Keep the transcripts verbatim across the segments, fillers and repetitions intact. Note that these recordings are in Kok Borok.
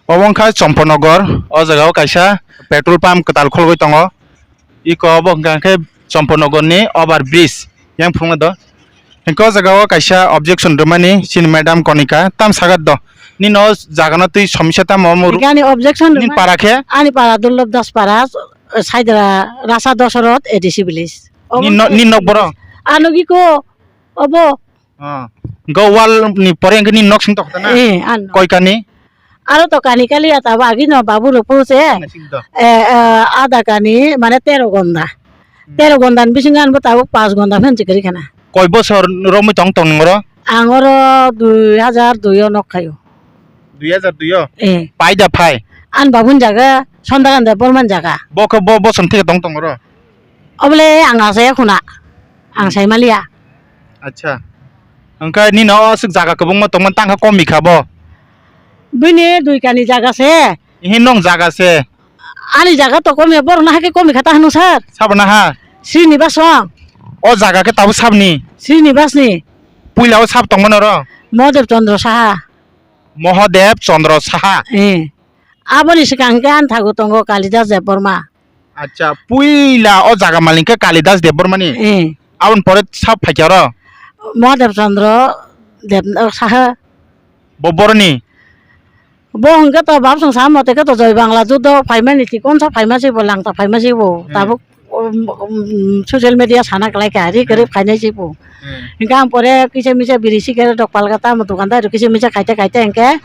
Obo wngkha Chompornogor, o jaga o kaisa petrol pump kwtal khologwi tongo. Iko obo hwnkha khe Chompornogor ni over bridge yang phunuknai do. Hwnkhe o jaga o kaisa objection rwmani chini madam Konika tam sagat do. Nini o jaga no twi somisa tamo omo ru-, Ani objection nini rwmani para khe? Ani para Durlab Das para, Saidra Rasa Dosoroth A D C village. Obo nini no-, nini nok boro? Ano giko obo. Ah. Go wall ni pore hwnkhe nini nok sing tokta na? Eh, ano. Koi kani? Aro to kani kali ya tabo agi no babu rok pose. Ano sing to. Eh, eh, ada kani mane tero gonda. Hmm. Tero gonda ni bisingo ano tabuk pas gonda phan chikri khana. Koi bosor romwi tong tong nungro? Ang oro dui hajar dui o nok khayo. Dui hajar dui o? Eh. Pai da phai? An babun jaga, Sondaran Debbarman jaga. Bo khe bo boson thike tong tong oro? Obole ang asaya khuna. Ang saimaliya. Acha. Hwnkhe nini o aswk jaga kwbangma tongmani tangkha komi kha bo? Bini dui kani jaga se. Ihi nong jaga se. Ani jaga to komi borok no hakhe komi kha ta hwnwi sir. Sabo na ha? Srinivas song. O jaga khe tabuk sabni? Srinivas ni. Puila o sab tongmani oro? Mohadev Chandra Saha. Mohadev Chandra Saha. Eh. Aboni swkang hwnkhe ani thago tongo Kalidas Debbarma. Acha, puila o jaga malik khe Kalidas Debbarmani? Eh. Aboni pore sab phaikha oro? Mohadev Chandra Deb-, Saha. Bo boroni? Bo hwnkhe to bab chwng sa mote khe to Joy Bangla judo phaimani, chikonsa phaima se bo, langta phaima se bo. Hmm. Tabuk, um, um, social media sana kwlai kha, ri kwrwi Hmm. phainai se bo. Hmm. Hwnkhe ang pore kisa misa biri sikhe rok palka tamo dukandar rok kisa misa khaite khaite hwnkhe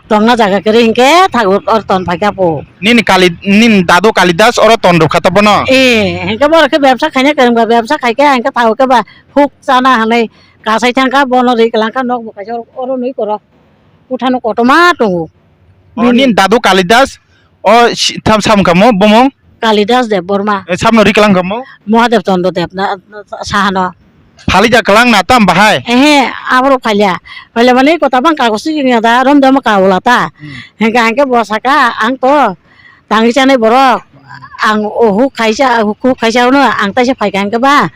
tongna jaga kwrwi hwnkhe thago or ton phaikha bo. Nini Kali, nini dadu Kalidas oro ton rwkha ta bono? Eh, hwnkhe borok khe bebsa khaina kwrwngba, bebsa khaikhe hwnkhe thago khe ba huk chana hinwi kasai thangkha, bono ri kwlangkha, nok bo kaisa oro nwi korok. Kuthano kotorma tongo. O, bini nini dadu Kalidas, o si-, tham samung kamo, bumung? Kalidas Debbarma. E, samno ri kwlang kamo? Mohadev Chandra Dev na, sahano. Phalija kwlang na tam bahai? Ehe, aborok phalya. Phalya mani kota bang kagos si kini da, rom dama kaula ta. Hmm. Hengka hengke bo saka, ang to, tangwi chanai borok. Ang o huk khaisa, huk, huk khaisa uno, ang taisa phaikha hengke ba,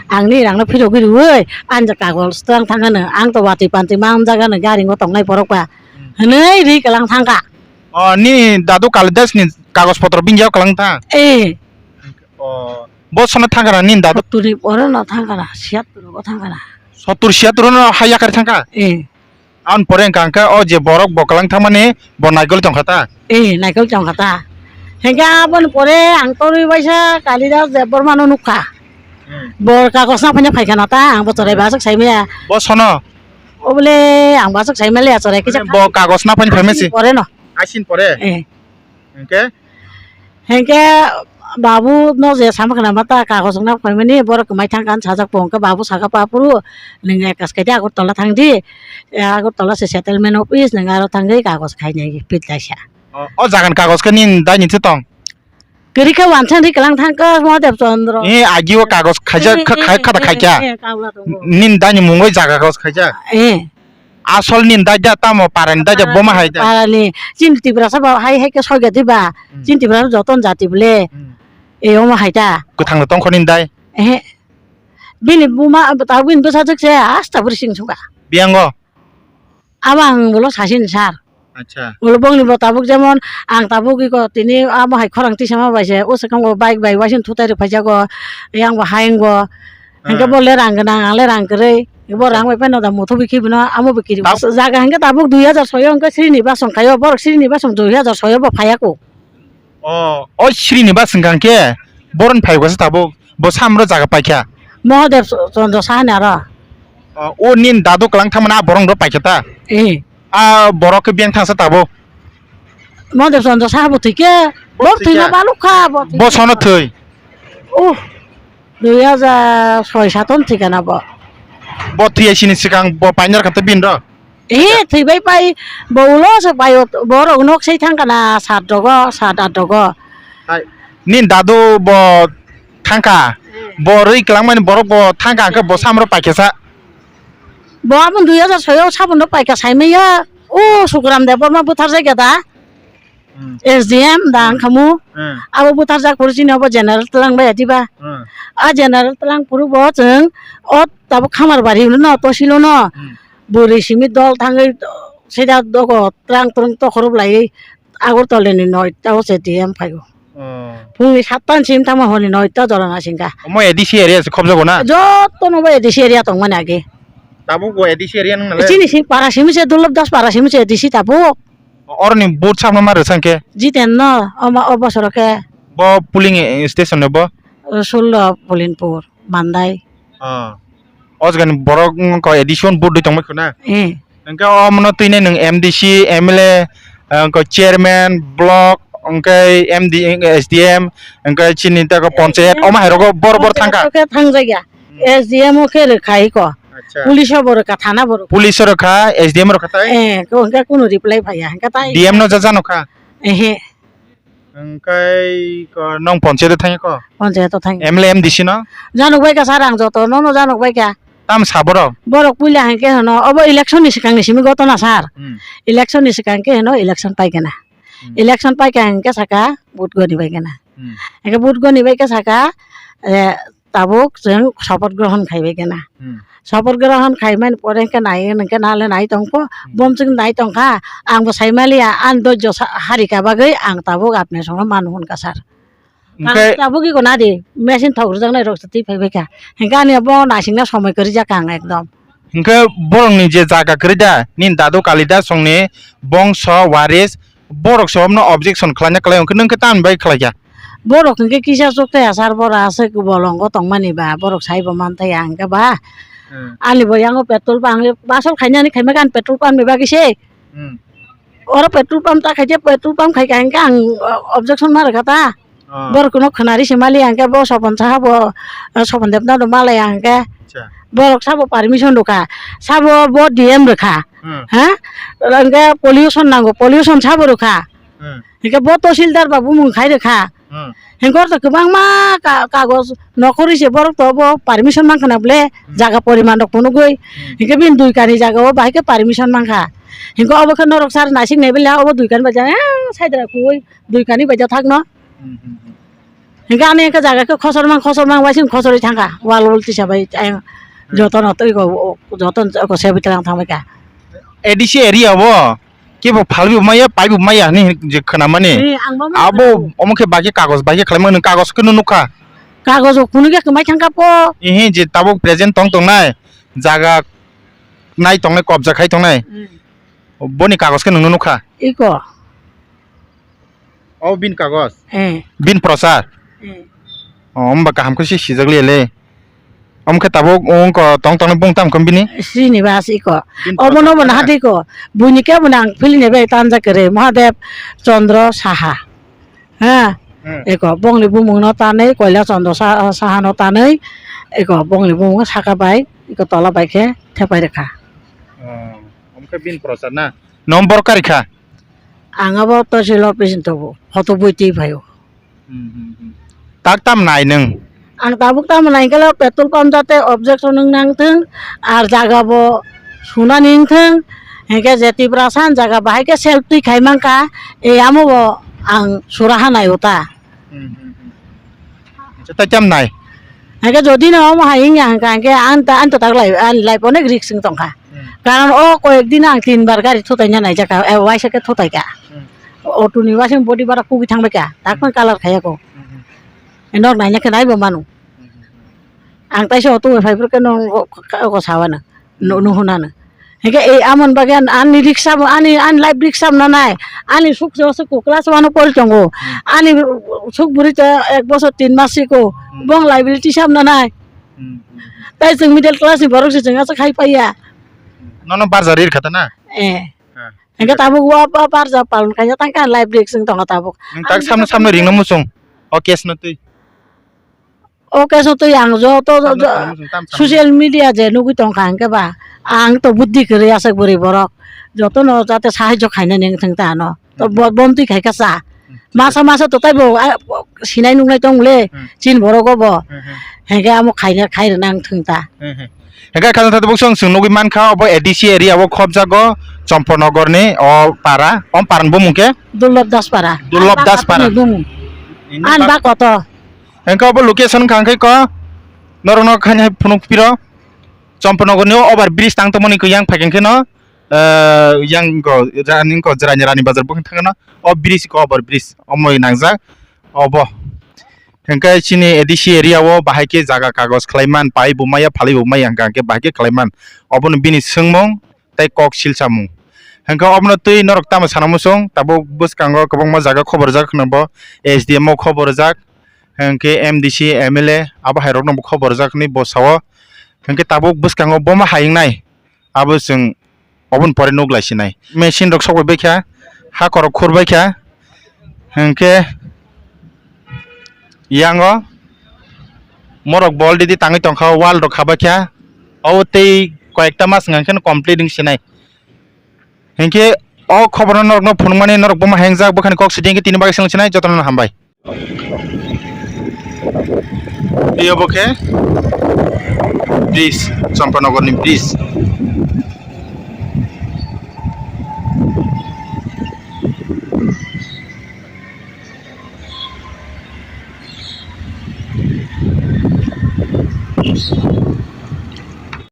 ang ni rang no phirogwi rwui, ang je kagos twlang thangkha no, ang to watwi pantwi ma amjak ano, gari o tongnai borok ba. Hmm. Hwnwi ri kwlang thangkha. O, nini dadu Kalidas ni kagos potro bini yago kwlang thang? Eh. O, bo sono thangkha na nini dadu? Sottur ni pore no thangkha na, siyattur go thangkha na. Sottur siyattur no hai yakar thangkha? Eh. Aboni pore hwnkha hwnkhe o je borok bo kwlang thangmani bo naikol tongkha ta? Eh, naikol tongkha ta. Hwnkhe aboni pore ang torwi baisa Kalidas Debbarma no nukha. Hmm. Bo kagos na phanya phaikha na ta, ang bo chwrai ba aswk saimaya. Bo sono? Obole ang ba aswk saimaliya chwrai kisa. Bo kagos na phanya phaimasi? Pore no. Aisin pore? Eh. Hwnkhe? Hwnkhe babu no je sama khna mata kagos wngna phaimani borok kwmai thangkha sajak po hwnkhe babu saka papuru nwng ekas kaite Agartala thangdi, eh, Agartala se settlement office nwng aro thangwi kagos khainai pit kaisa. O, o jagan kagos khe nini dai ni se tong? Kwrwi khe wansa ri kwlang thangkha Mahadev Chandra. Eh, agi o kagos khaijak, eh, kha-, eh, kha-, khata eh, khaikha. Eh, eh, kaula tongo. Nini dai ni mungwi jaga kagos khaijak? Eh. Asol nini dai da tamo parani dai da boma hai da. Parani. Chini Tiprasa ba hai hai khe soiga diba. Hmm. Chini Tiprasa joton jati bole. Hmm. E omo hai da. Kwthang no tongkho nini dai. Ehe. Bini buma ta bini bwsajwk se asta bwrwi sing sungkha. Biyango? Abo ang ulo sasini sir. Acha. Ulo bongni bo tabuk jemon ang tabuk iko tini amo hai khorang tisama bai se o swkang o bike bai waising thutai rw phaijago. Yang bo hayung bo. Hingke bo le rang gwnang, ang le rang kwrwi. Bo rang bai phano da motho bikhi bino, amo bikhi. Jaga hingke tabuk dui hajar soyo hingke Srinivas wng khayo, borok Srinivas wng dui hajar soyo bo phaiya ko. O, o Srinivas wng kha hingke boron phai kha se tabuk, bo samro jaga paikha. Mahadev Chandra Saha ni aro. O, o nini dadu kwlang thangmani a borok rok paikha ta? Eh. A borok khe biyang thangsa tabuk. Mahadev Chandra Saha bo thwikhe, bo thwina balukha, bo thwikhe. Bo sono thwi? Uh, dui hajar soi saton thwikha na bo. Bo thwiya sini swkang bo painarkha tei bini rok? Eh, thwibai pai, bo ulo se pai, borok nok sei thangkha na sat rogo, sat at rogo. Hai, nini dadu bo thangkha, bo rwi kwlangmani borok bo thangkha, hwnkhe bo samro paikha sa. Bo aboni dui hajar soi o saboni paikha saimaya. O Sukuram Debbarma butharjakya da. Hmm. S D M da wngkhamu. Hmm. Abo butharjak phuru chini obo general twlang baiya diba? Hmm. A general twlang phuru bo chwng o tabuk Khamarbari hwnwi no, Tosil o no. Hmm. Bwrwi simi dol thangwi sida dogo twlang twlang tokhorop laiwi. Agartala ni noita o se D M phaio. Oh. Phungni satta ni sim tamo honi noita jora na singka. Omo A D C area se khobjago na? Joto no bo A D C area tong mani age. Tabuk bo A D C area nang nale? Chini sing para simi se Durlab Das para simi se A D C tabuk. Oroni vote sabno ma rwsang khe? Jiten no, omo o bosoro khe. Bo polling, eh, station no bo? Sullo Polinpur, Mandai. Ah. O jaga ni borok wngkha A D C on vote dui tongmai khuna? Eh. Hingke o mono twi nai nwng M D C, M L A, wngkha chairman, block, hingke M D, S D M, hingke chini tako ponchayat, omo hai rogo bor bor thangkha. Ponchayat o khe thangjakya. Hmm. S D M o khe rwkha iko. Acha. Police o bo rwkha, thana bo rwkha. Police o rwkha, S D M o rwkha tai? Eh, ko hingke kunu reply phaiya, hingke tai. D M no ja jano kha? Ehe. Hingke ko nong ponchayat o thangya ko? Ponchayat o thangya. M L A M D C no? Janok bai kha sir, ang joto no no janok bai kha. Tam sa borok? Borok puila hingke hino, obo election ni swkang ni simi gotona sir. Hmm. Election ni swkang khe hino election pai kena. Hmm. Election pai kha hingke saka vote goni bai kena. Hmm. Hingke vote goni bai khe saka, eh, tabuk chwng sopoth grohon khai bai kena. Hmm. Sopoth grohon khaimani pore hingke nai hingke nale nai tongkho, hmm, bom chwng nai tongkha, ang bo saimaliya, ang doijo sa-, harika bagwi ang tabuk apni songno manu hwnka sir. Hingke tabuk iko nadi, machine thok rwjaknai rok se twi phai bai kha. Hingke ani bo naisingna somoi kwrwi jak ang ekdom. Hingke borokni je jaga kwrwi da, nini dadu Kalidas songni bongso waris, borok se omno objection khlaina kwlai, hwnkhe nwng khe tamni bagwi khlai kha? Borok hwnkhe kisa chuk thaya sir, bora aswk bolongo tongmani ba, borok sai bo man thaya hwnkhe ba. Hmm. Ani bo yango petrol pump, basol khainani khaima khe ani petrol pump ni bagwi se. Hmm. Oro petrol pump ta khaikhe, petrol pump khaikha hwnkhe ang, o, objection ma rwkha ta. Ah. Borok no khwnari se mali hwnkhe bo Sopon Saha bo, o, Sopon Debnath no malai hwnkhe. Acha. Borok sabo permission rwkha. Sabo bo D M rwkha. Hmm. Ha? Hwnkhe pollution nango, pollution sabo rwkha. Hmm. Hwnkhe bo Tahsildar ba bumung khai rwkha. Hmm. Hwnkhe oro to kwbangma ka-, kagoj nokhorwi se borok to bo permission mankha na ble, hmm, jaga poriman rok phunugwi. Hmm. Hwnkhe bini dui kani jaga o bahai khe permission mankha. Hwnkhe obo khe norok sar naising nai ble obo dui kani baja, eh, saidra kuwi dui kani baja thakno. Hmm, hmm, hmm. Hwnkhe ani hwnkhe jaga khe khosor mang, khosor mang waising khosorwi thangkha, wall wall tisa bai ayang, hmm, jotono twi ko, jotono ko sebwi tlang thangbai kha. A D C area bo kebo phalwi maya, paibo maya hinwi je khwnamani. Eh, ang bo abo maya. Omo khe bai khe kagoj bai khe khlaimani, kagoj khe nukha. Kagoj o kunu khe kwmai thangkha po. Ehe, je tabuk present tong tongnai jaga nai tongnai, kobja khai tongnai. Hmm. Boni kagoj khe nwngno nukha. Iko. O bin kagoj? Eh. Bin prochar? Eh. O, hwnba kaham khe se sijak liya le. Omo khe tabuk wngkha tong tong bung tam khe bini? Srinivas iko. Bin obo prochar no bo na? Naha de iko. Buini khe bo nang philini bai tanja kwrwi Mahadev Chandra Saha. Ha? Hmm. Iko bongni bumung no tanwi Koila Chandra Sa-, Saha no tanwi. Iko bongni bumung saka bai, iko tola bai khe thepai rwkha. Oh, omo khe bin prochar na? Nombor kari kha? Ang abo Tahsil office ni tabuk photo bui twi phaio. Hmm, hmm, hmm. Tak tam nai nwng? Ang tabuk tam nai khe petrol pump jate objection wng nang thung, ar jaga bo sunani wng thung, hingke je Tiprasa ni jaga bahai khe self twi khai mankha, e amo bo ang sura ha nai uta. Hmm, hmm, hmm. Acha, tai tam nai? Hingke jodi no omo hai wngya hingka hingke ang ta, ang to tak lai, ang life onek risk wng tongkha. Hmm. Karon o koyek din ang tin bar gari thutai na naijak kha, eh, waisa khe thutai kha. Hmm. Auto ni waisa body bara kugui thangbai kha, tak phano colour khaiya ko. Hmm, hmm. Nok naina khe naibo mano. Hmm, hmm, hmm. Ang taisa auto bai phai phuru khe no ko, ko, ko sawa no. No, no hunano. Hingke e amon bagwi an-, ani riksa bo, ani, ani life riksa bo nanai. Ani suk se, se ko class one o pori tongo. Hmm. Ani suk bwrwi ta ek bosor tin mas siko. Hmm. Bong liability sam nanai. Hmm, hmm, hmm. Tai chwng middle class ni borok se chwng aswk hai paiya. Nono barja rir khata na? Eh. Ha. Hingke tabuk wa pa barja palon khaina tangka life risk wng tongo tabuk. Nwng tak samno samno ringno muchung. O case no twi. O case o twi ang joto, joto social media je nugui tongkha hingke ba, ang to buddhi kwrwi aswk bwrwi borok, jotono jate sahajyo khainani wngthung ta ano. To bo-, bomtwi khaikha cha. Masa masa to taibo, a, sinai nuknai tong le, chini borok obo. Hingke amo khaina, khairwna wngthung ta. Hingke khajang thai bukchung chwng nugui mankha, obo A D C area o khobjago, Chompornogor ni o para, o para ni bumung khe? Durlab Das para. Durlab Das para. Ani bak kotor. Hingke obo location wngkha hingke ko, norokno khaina hai phunuk phiro, Chompornogor ni o over bridge tang tongmani khe yang phaikhe no, eh, yang ko, rani ko, Jirani Rani Bazar bokhe thangna. O bridge ko, over bridge, omo nangjak, obo. Hingke chini A D C area o bahai khe jaga kagoj khlaiman, pai bo maya, phalwi bo maya, hingke hingke bahai khe khlaiman. Obono bini swngmung tei kok silsamung. Hingke obono twi norok tamo sana muchung, tabuk bwskango kwbangma jaga khobor rijak hwnwi bo S D M o khobor rijak, hingke M D C, M L A abo hai rokno bo khobor rijak hwnwi bo sao. Hingke tabuk bwskango boma hayungnai. Abo chwng oboni pore nuk lai sinai. Machine rok sok bai kha, ha korok khur bai kha, hingke yango morok bo already tangwi tongkha, wall rok kha bai kha, obo tei koyekta mas hwnka khe complete wng sinai. Hingke o khobor no norok no phunukmani norok boma hengjak bwkhani kok sidi hingke tini bagwi swng sinai, jotono hambai. Tei obo khe bridge, Champanagar ni bridge.